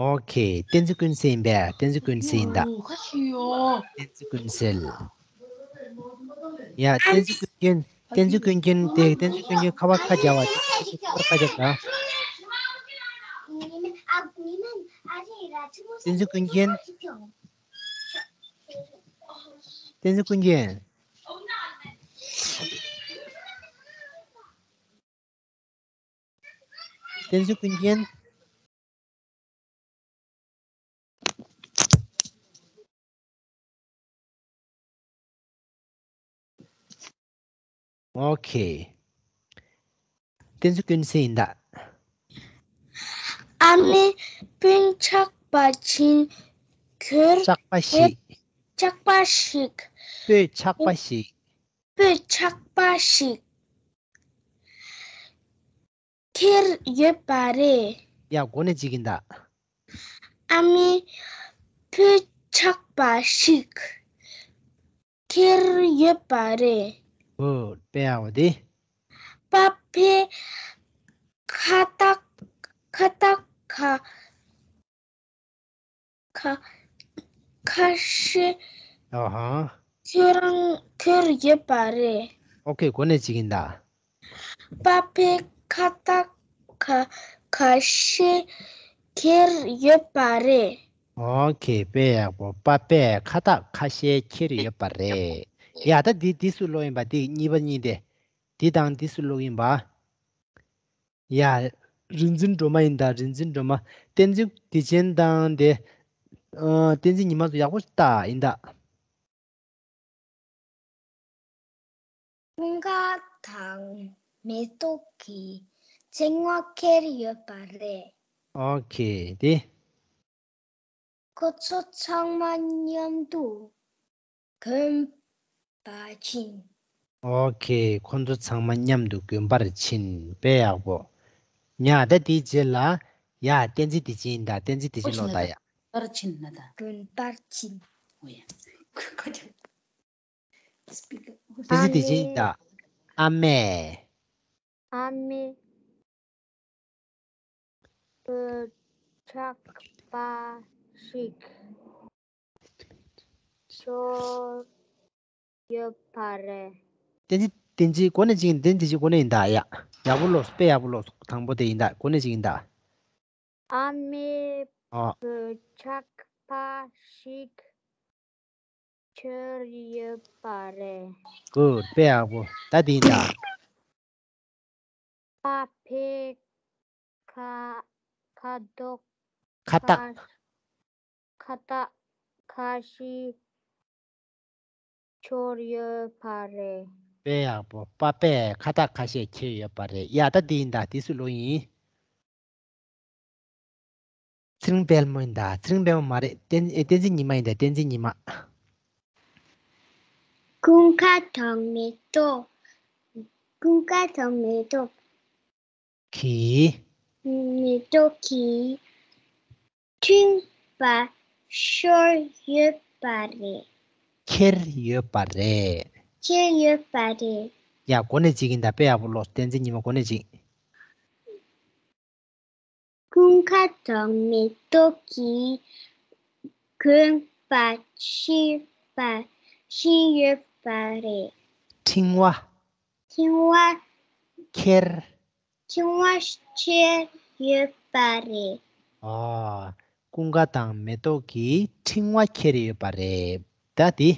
ཨོ་ཁེ། བསྟན་འཛིན་ཀུན་གསལ་ཡིན་པས། བསྟན་འཛིན་ཀུན་གསལ་ཡིན་ད། བསྟན་འཛིན་ཀུན་གསལ། ཡ། བསྟན་འཛིན་ཀུན་མཁྱེན། བསྟན་འཛིན་ཀུན་མཁྱེན་དེ། བསྟན་འཛིན་ཀུན་མཁྱེན་ཁ་པར་ཁ་རྒྱག་པ། ཁ་པར་ཁ་རྒྱག་ད། བསྟན་འཛིན་ཀུན་མཁྱེན། བསྟན་འཛིན་ཀུན་མཁྱེན། བསྟན་འཛིན་ཀུན་མཁྱེན། ཨོ་ཁེ། བསྟན་འཛིན་ཀུན་གསལ་ཡིན་ད། ཨ་མས་སྤོས་ཆག་པ་ཞིག་ཁྱེར། ཆག་པ་ཞིག་ཆག་པ་ཞིག་སྤོས་ཆག་པ་ཞིག་སྤོས་ཆག་པ་ཞིག་ཁྱེར་ཡོད་པ་རེད། ཡ། འགོ་ནས་གཅིག་ཡིན་ད། ཨ་མས་སྤོས་ཆག་པ་ཞིག་ཁྱེར་ཡོད་པ་རེད། ཨོ། དཔེ་ཡག་པོ་དེ། པ་ཕས་ཁ་བཏགས་ཁ་བཏགས་ཁ་ཁ་ཁ་ཤས། ཨ་ཧ། ཁྱེར་ཁྱེར་ཡོད་པ་རེད། ཨོ་ཁེ། འགོ་ནས་གཅིག་ཡིན་ད། པ་ཕས་ཁ་བཏགས་ཁ་ཁ་ཤས་ཁྱེར་ཡོད་པ་རེད། ཨོ་ཁེ། དཔེ་ཡག་པོ། པ་ཕས་ཁ་བཏགས་ཁ་ཤས་ཁྱེར་ཡོད་པ་རེད། ཡ། ད་འདི་འདི་སུ་ཀློག་ཡིན་པ། འདི་གཉིས་པ་གཉིས་དེ། འདི་དང་འདི་སུ་ཀློག་ཡིན་པ། ཡ། རིག་འཛིན་སྒྲོལ་མ་ཡིན་ད། རིག་འཛིན་སྒྲོལ་མ། བསྟན་འཛིན་བདེ་ཆེན་དང་དེ། ཨ། བསྟན་འཛིན་ཉི་མ་ཚོ་ཡག་པོ་ལྟ་ཡིན་ད། ཀུན་དགའ་དང་མེ་ཏོག་གིས་ཕྲེང་བ་ཁྱེར་ཡོད་པ་རེད། ཨོ་ཁེ། དེ། ཁོ་ཚོ་ཚང་མ་མཉམ་དུ་དགོན་པར་ཕྱིན། ཨོ་ཁེ། ཁོ་ཚོ་ཚང་མ་མཉམ་དུ་དགོན་པར་ཕྱིན། དཔེ་ཡག་པོ། ཡ། ད་དེའི་རྗེས་ལ། ཡ། བསྟན་འཛིན་བདེ་ཆེན་ཡིན་ད། བསྟན་འཛིན་བདེ་ཆེན་ཀློག་ད་ཡ། དགོན་པར་ཕྱིན་ན་ད། དགོན་པར་ཕྱིན། ཨོ་ཡ། བསྟན་འཛིན་བདེ་ཆེན་ཡིན་ད། ཨ་མས། ཨ་མས་སྤོས་ཆག་པ་ཞིག་ཁྱེར་ཡོད་པ་རེད། བསྟན་འཛིན། བསྟན་འཛིན། འགོ་ནས་གཅིག་ཡིན། བསྟན་འཛིན་བདེ་ཆེན་འགོ་ནས་ཡིན་ད་ཡ། ཡག་པོ་ཀློག་དཔེ་ཡག་པོ་ཀློག་དང་པོ་དེ་ཡིན་ད། འགོ་ནས་གཅིག་ཡིན་ད། ཨ་མའི་ཨ། བུ་ཆག་པ་ཞིག་ཁྱེར་ཡོད་པ་རེད། Good. དཔེ་ཡག་པོ། ད་དེ་ཡིན་ད། པ་ཕས་ཁ་ཁ་དོག་ཁ་བཏགས། ཁ་ཁ་བཏགས་ཁ་ཤས་ཁྱེར་ཡོད་པ་རེད། དཔེ་ཡག་པོ། པ་ཕས་ཁ་བཏགས་ཁ་ཤས་ཁྱེར་ཡོད་པ་རེད། ཡ། ད་དེ་ཡིན་ད། དེ་སུ་ལོ་ཡིན། ཚེ་རིང་དཔལ་མོ་ཡིན་ད། ཚེ་རིང་དཔལ་མོ་མ་རེད། བསྟན་ཨེ། བསྟན་འཛིན་ཉི་མ་ཡིན་ད། བསྟན་འཛིན་ཉི་མ། ཀུན་དགའ་དང་མེ་ཏོག་ཀུན་དགའ་དང་མེ་ཏོག་གིས། མེ་ཏོག་གིས་འཕྲེང་བ་ཤོར་ཡོད་པ་རེད། ཁྱེར་ཡོད་པ་རེད། ཁྱེར་ཡོད་པ་རེད། ཡ། གོ་གནས་གཅིག་ཡིན་ད། དཔེ་ཡག་པོ་ཀློག་བསྟན་འཛིན་ཉི་མ། གོ་གནས་གཅིག་ཀུན་དགའ་དང་མེ་ཏོག་གིས་གོམ་པ་ཕྱིན་པ་ཕྱིན་ཡོད་པ་རེད། འཕྲེང་བ། འཕྲེང་བ། ཁྱེར། འཕྲེང་བ་ཁྱེར་ཡོད་པ་རེད། ཨ། ཀུན་དགའ་དང་མེ་ཏོག་གིས་འཕྲེང་བ་ཁྱེར་ཡོད་པ་རེད། ད་དེ།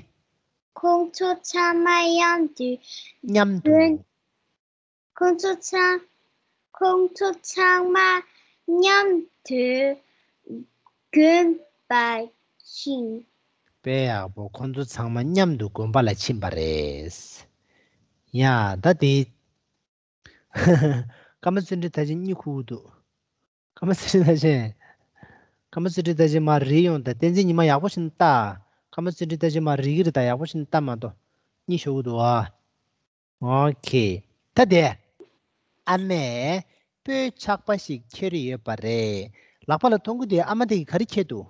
ཁོང་ཚོ་ཚང་མ་མཉམ་དུ། མཉམ་དུ། ཁོང་ཚོ་ཚང་། ཁོང་ཚོ་ཚང་མ་མཉམ་དུ་དགོན་པར་ཕྱིན། དཔེ་ཡག་པོ། ཁོང་ཚོ་ཚང་མ་མཉམ་དུ་དགོན་པ་ལ་ཕྱིན་པ་རེད། ཡ། ད་དེ། ཀརྨ་བརྩོན་འགྲུས་ད་ཅི་གཉིད་ཁུག་གི་འདུག་ཀརྨ་བརྩོན་འགྲུས་ད་ཅི། ཀརྨ་བརྩོན་འགྲུས་ད་ཅི་མར་རིལ་ཡོང་ད། བསྟན་འཛིན་ཉི་མ་ཡག་པོ་ཞིག་ལྟ། ཀརྨ་བརྩོན་འགྲུས་ད་ཅི་མར་རིལ་གི་རེད་ད། ཡག་པོ་ཞིག་ལྟ་མ་གཏོགས་གཉིད་ཤོར་གི་འདུག་ཨ། ཨོ་ཁེ། ད་དེ། ཨ་མས་སྤོས་ཆག་པ་ཞིག་ཁྱེར་ཡོད་པ་རེད། ལག་པ་ལ་མཐོང་གི་དེ། ཨ་མ་དེ་གིས་ག་རེ་ཁྱེར་འདུག་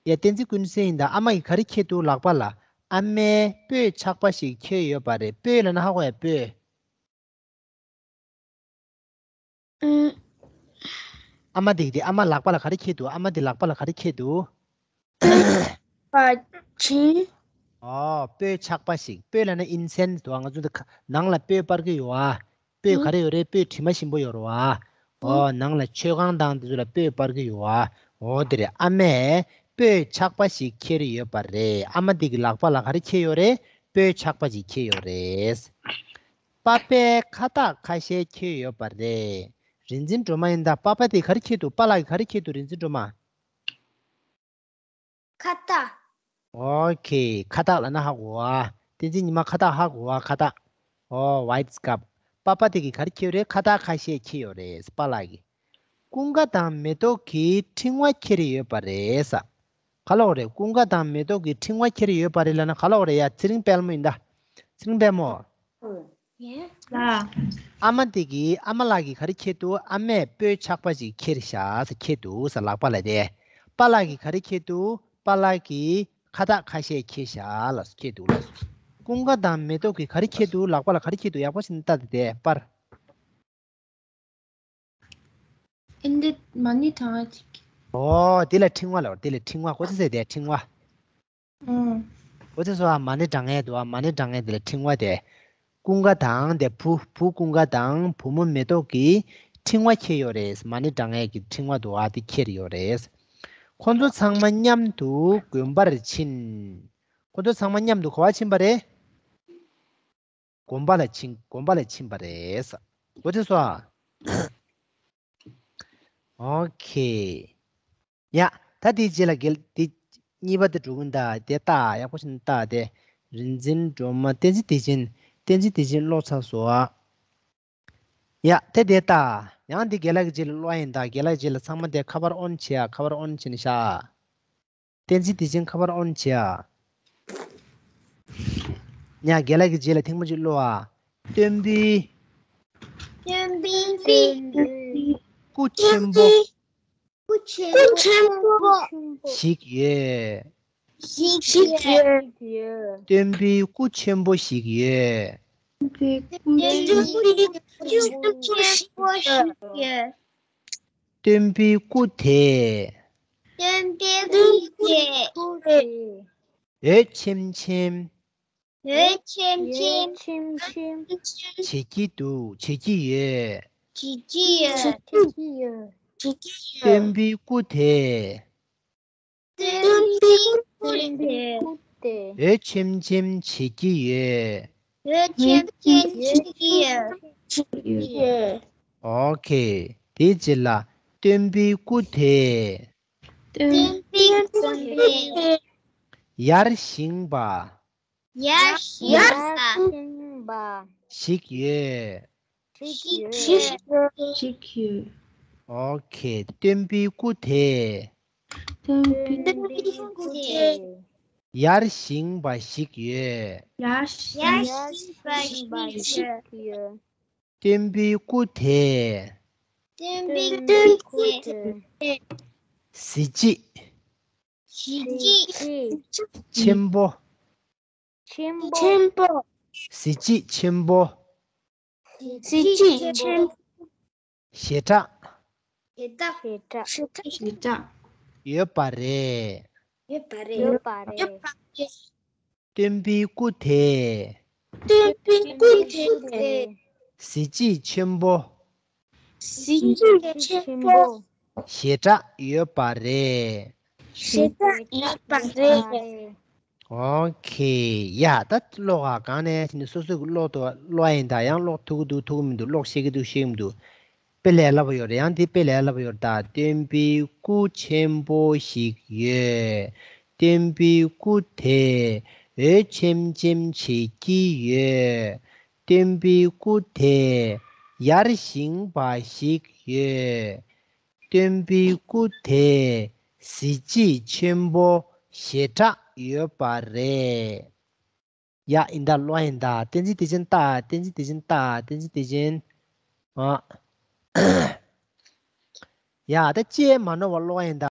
ཡ། བསྟན་འཛིན་ཀུན་གསལ་ཡིན་ད། ཨ་མ་ཡིས་ག་རེ་ཁྱེར་འདུག་ལག་པ་ལ། ཨ་མས་སྤོས་ཆག་པ་ཞིག་ཁྱེར་ཡོད་པ་རེད། སྤོས་ལབ་ན་ཧ་གོ་ཡ། སྤོས། ཨུམ། ཨ་མ་དེ་གིས་དེ། ཨ་མ་ལག་པ་ལ་ག་རེ་ཁྱེར་འདུག་ཨ་མ་དེ་ལག་པ་ལ་ག་རེ་ཁྱེར་འདུག་པ་ཆེན། ཨོ། སྤོས་ཆག་པ་ཞིག་སྤོས་ལབ་ན་ཨིན་སེན་སི་འདུག་ང་ཚོ་འདི་ཁ་ནང་ལ་སྤོས་སྤར་གི་ཡོད་ཨ། སྤོས་ག་རེ་ཡོད་རེད། སྤོས་དྲི་མ་ཞིམ་པོ་ཡོད་རེད་བ། ཨོ། ནང་ལ་མཆོད་ཁང་དང་དེ་ཚོ་ལ་སྤོས་སྤར་གི་ཡོད་ཨ། ཨོ་དེ་རེད། ཨ་མས་སྤོས་ཆག་པ་ཞིག་ཁྱེར་ཡོད་པ་རེད། ཨ་མ་དེ་གི་ལག་པ་ལ་ག་རེ་ཁྱེར་ཡོད་རེད། སྤོས་ཆག་པ་ཞིག་ཁྱེར་ཡོད་རེད། པ་ཕས་ཁ་བཏགས་ཁ་ཤས་ཁྱེར་ཡོད་པ་རེད། རིག་འཛིན་སྒྲོལ་མ་ཡིན་ད། པ་ཕ་དེ་ག་རེ་ཁྱེར་འདུག་པཱ་ལགས་ཀྱིས་ག་རེ་ཁྱེར་འདུག་རིག་འཛིན་སྒྲོལ་མ། ཁ་བཏགས། ཨོ་ཁེ། ཁ་བཏགས་ལབ་ན་ཧ་གོ་བ། བསྟན་འཛིན་ཉི་མ་ཁ་བཏགས་ཧ་གོ་བ། ཁ་བཏགས། ཨོ། ཝའིཊ་སི་ཀབ། པ་ཕ་དེ་གིས་ག་རེ་ཁྱེར་རེད། ཁ་བཏགས་ཁ་ཤས་ཁྱེར་ཡོད་རེད། པཱ་ལགས་ཀྱིས། ཀུན་དགའ་དང་མེ་ཏོག་གིས་ཕྲེང་བ་ཁྱེར་ཡོད་པ་རེད་ས། ག་ལབ་རེད། ཀུན་དགའ་དང་མེ་ཏོག་གིས་ཕྲེང་བ་ཁྱེར་ཡོད་པ་རེད་ལབ་ན་ག་ལབ་རེད་ཡ། ཚེ་རིང་དཔལ་མོ་ཡིན་ད། ཚེ་རིང་དཔལ་མོ། ལགས། ཨ་མ་དེ་གིས། ཨ་མ་ལགས་ཀྱིས་ག་རེ་ཁྱེར་འདུག་ཨ་མས་སྤོས་ཆག་པ་ཅིག་ཁྱེར་ཤག་ཟེར། ཁྱེར་འདུག་ཟེར་ལག་པ་ལ་དེ། པཱ་ལགས་ཀྱིས་ག་རེ་ཁྱེར་འདུག་པཱ་ལགས་ཀྱིས་ཁ་བཏགས་ཁ་ཤས་ཁྱེར་ཤག་ལ། ཁྱེར་འདུག་ལ། ཀུན་དགའ་དང་མེ་ཏོག་གིས་ག་རེ་ཁྱེར་འདུག་ལག་པ་ལ་ག་རེ་ཁྱེར་འདུག་ཡག་པོ་ཞིག་ལྟ་དེ། དེ་པར། ཨིན་དེ་མ་ཎི་བགྲང་ཡ་ཅིག་ཨོ། དེ་ལ་ཕྲེང་བ་ལབ། དེ་ལ་ཕྲེང་བ། གོ་ཚོད་ཟེར་དེ་ཕྲེང་བ། ཨང་། གོ་ཚོད་སོང་ཨ། མ་ཎི་བགྲང་ཡ་འདུག་ཨ། མ་ཎི་བགྲང་ཡ་དེ་ལ་ཕྲེང་བ་དེ། ཀུན་དགའ་དང་དེ་བུ། བུ་ཀུན་དགའ་དང་བུ་མོ་མེ་ཏོག་གིས་ཕྲེང་བ་ཁྱེར་ཡོད་རེད། མ་ཎི་བགྲང་ཡ་གི་ཕྲེང་བ་འདུག་ཨ། དེ་ཁྱེར་ཡོད་རེད། ཁོང་ཚོ་ཚང་མ་མཉམ་དུ་དགོན་པར་ཕྱིན། ཁོང་ཚོ་ཚང་མ་མཉམ་དུ་ག་པར་ཕྱིན་པ་རེད། དགོན་པ་ལ་ཕྱིན། དགོན་པ་ལ་ཕྱིན་པ་རེད། གོ་ཚོད་སོང་ཨ། ཨོ་ཁེ། ཡ། ད་དེའི་རྗེས་ལ་རྒན། དེ་གཉིས་པ་དེ་འགྲོ་གིན་ད། དེ་ལྟ། ཡག་པོ་ཞིག་ལྟ་དེ། རིག་འཛིན་སྒྲོལ་མ། བསྟན་འཛིན་བདེ་ཆེན། བསྟན་འཛིན་བདེ་ཆེན་ཀློག་ཚར་སོང་ཨ། ཡ། དེ་དེ་ལྟ། ཡང་དེ་རྒན་ལགས་ཀྱི་རྗེས་ལ་ཀློག་ཡིན་ད། རྒན་ལགས་ཀྱི་རྗེས་ལ་ཚང་མ་དེ་ཁ་པར་ཨོན་བྱེད་ཨ། ཁ་པར་ཨོན་བྱེད་ནས་བཞག་བསྟན་འཛིན་བདེ་ཆེན་ཁ་པར་ཨོན་བྱེད་ཨ། ཡ། རྒན་ལགས་ཀྱི་རྗེས་ལ་ཐེངས་མ་གཅིག་ཀློག་ཨ། སྟོན་པའི། སྟོན་པའི། སྐུ་ཆེན་པོ། སྐུ་ཆེན་པོ། ཞིག་ཡོད། ཞིག་ཡོད། སྟོན་པའི་སྐུ་ཆེན་པོ་ཞིག་ཡོད། སྟོན་པའི་སྐུ་ཆེན་པོ་ཞིག་ཡོད། སྟོན་པའི་སྐུ་དེ། སྟོན་པའི་སྐུ་དེ། འོད་ཆེམ་ཆེམ། འོད་ཆེམ་ཆེམ། འོད་ཆེམ་ཆེམ། བྱེད་ཀྱི་འདུག་བྱེད་ཀྱི་ཡོད། བྱེད་ཀྱི་ཡོད། བྱེད་ཀྱི་ཡོད། བྱེད་ཀྱི་ཡོད། སྟོན་པའི་སྐུ་དེས། སྟོན་པའི་སྐུ་དེས། འོད་ཆེམ་ཆེམ་བྱེད་ཀྱི་ཡོད། འོད་ཆེམ་ཆེམ་བྱེད་ཀྱི་ཡོད། ཨོ་ཁེ། དེའི་རྗེས་ལ། སྟོན་པའི་སྐུ་དེས། སྟོན་པའི་སྐུ་དེས། ཡར་བཞེངས་པ། ཡར་བཞེངས་པ། ཞིག་ཡོད། ཞིག་ཡོད། ཞིག་ཡོད། ཨོ་ཁེ། སྟོན་པའི་སྐུ་དེས། སྟོན་པའི་སྐུ་དེས། ཡར་བཞེངས་པ་ཞིག་ཡོད། ཡར་བཞེངས་པ་ཞིག་ཡོད། སྟོན་པའི་སྐུ་དེས། སྟོན་པའི་སྐུ་དེས། གཟི་བརྗིད། གཟི་བརྗིད། ཆེན་པོ། ཆེན་པོ། གཟི་བརྗིད་ཆེན་པོ། གཟི་བརྗིད་ཆེན་པོ། ཞེ་དྲག་ཞེ་དྲག་ཞེ་དྲག་ཡོད་པ་རེད། ཡོད་པ་རེད། སྟོན་པའི་སྐུ་དེས། སྟོན་པའི་སྐུ་དེས། གཟི་བརྗིད་ཆེན་པོ། གཟི་བརྗིད་ཆེན་པོ། ཞེ་དྲག་ཡོད་པ་རེད། ཞེ་དྲག་ཡོད་པ་རེད། ཨོ་ཁེ། ཡ། ད་ཀློག་ག་གང་ནས་ནི་སོ་སོ་གི་ཀློག་ཏུ་ཀློག་ཡིན། ད་ཡང་ཀློག་ཐུབ་ཀྱི་འདུག་ཐུབ་ཀྱི་མི་འདུག་ཀློག་ཤེས་ཀྱི་འདུག་ཤེས་ཀྱི་མི་འདུག་དཔེ་ལས་སླ་པོ་ཡོད་རེད། ཡང་དེ་དཔེ་ལས་སླ་པོ་ཡོད་རེད། ད་སྟོན་པའི་སྐུ་ཆེན་པོ་ཞིག་ཡོད། སྟོན་པའི་སྐུ་དེས་འོད་ཆེམ་ཆེམ་བྱེད་ཀྱི་ཡོད། སྟོན་པའི་སྐུ་དེས་ཡར་བཞེངས་པ་ཞིག་ཡོད། སྟོན་པའི་སྐུ་དེས་གཟི་བརྗིད་ཆེན་པོ་ཞེ་དྲག་ཡོད་པ་རེད། ཡ། ཡིན་ད། ཀློག་ཡིན་ད། བསྟན་འཛིན་བདེ་ཆེན་ལྟ། བསྟན་འཛིན་བདེ་ཆེན་ལྟ། བསྟན་འཛིན་བདེ་ཆེན། ཨ། ཡ། ད་ཅི་མ་ནོར་བ་ཀློག་ཡིན་ད།